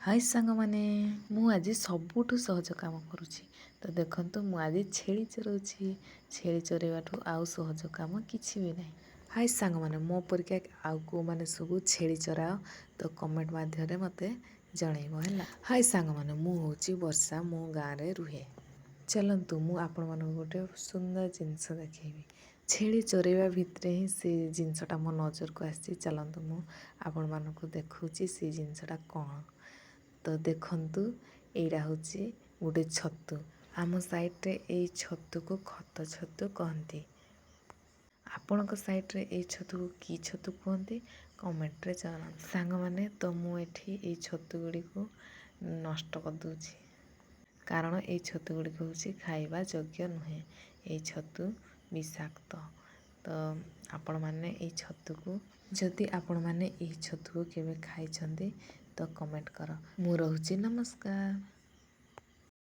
High ସାଙ୍ଗମାନେ, ମୁଁ ଆଜି ସବୁଠୁ ସହଜ କାମ କରୁଛି। ତ ଦେଖନ୍ତୁ, ମୁଁ ଆଜି ଛେଳି ଚରାଉଛି। ଛେଳି ଚରାଇବାଠୁ ଆଉ ସହଜ କାମ କିଛି ବି ନାହିଁ। ହାଇ ସାଙ୍ଗମାନେ, ମୋ ପରିକା ଆଉ କେଉଁମାନେ ସବୁ ଛେଳି ଚରାଅ, ତ କମେଣ୍ଟ ମାଧ୍ୟମରେ ମୋତେ ଜଣେଇବ ହେଲା। ହାଇ ସାଙ୍ଗମାନେ, ମୁଁ ହେଉଛି ବର୍ଷା, ମୁଁ ଗାଁରେ ରୁହେ। ଚାଲନ୍ତୁ, ମୁଁ ଆପଣମାନଙ୍କୁ ଗୋଟେ ସୁନ୍ଦର ଜିନିଷ ଦେଖେଇବି। ଛେଳି ଚରାଇବା ଭିତରେ ହିଁ ସେ ଜିନିଷଟା ମୋ ନଜରକୁ ଆସିଛି। ଚାଲନ୍ତୁ, ମୁଁ ଆପଣମାନଙ୍କୁ ଦେଖାଉଛି ସେ ଜିନିଷଟା କ'ଣ। ତ ଦେଖନ୍ତୁ, ଏଇଟା ହେଉଛି ଗୋଟେ ଛତୁ। ଆମ ସାଇଡ଼ରେ ଏଇ ଛତୁକୁ ଖତ ଛତୁ କହନ୍ତି। ଆପଣଙ୍କ ସାଇଡ଼ରେ ଏଇ ଛତୁକୁ କି ଛତୁ କୁହନ୍ତି, କମେଣ୍ଟରେ ଜଣାନ୍ତୁ ସାଙ୍ଗମାନେ। ତ ମୁଁ ଏଠି ଏଇ ଛତୁ ଗୁଡ଼ିକୁ ନଷ୍ଟ କରିଦେଉଛି, କାରଣ ଏଇ ଛତୁ ଗୁଡ଼ିକ ହେଉଛି ଖାଇବା ଯୋଗ୍ୟ ନୁହେଁ। ଏଇ ଛତୁ ବିଷାକ୍ତ। ତ ଆପଣମାନେ ଏଇ ଛତୁକୁ, ଯଦି ଆପଣମାନେ ଏହି ଛତୁକୁ କେବେ ଖାଇଛନ୍ତି, ତ କମେଣ୍ଟ କର। ମୁଁ ରହୁଛି, ନମସ୍କାର।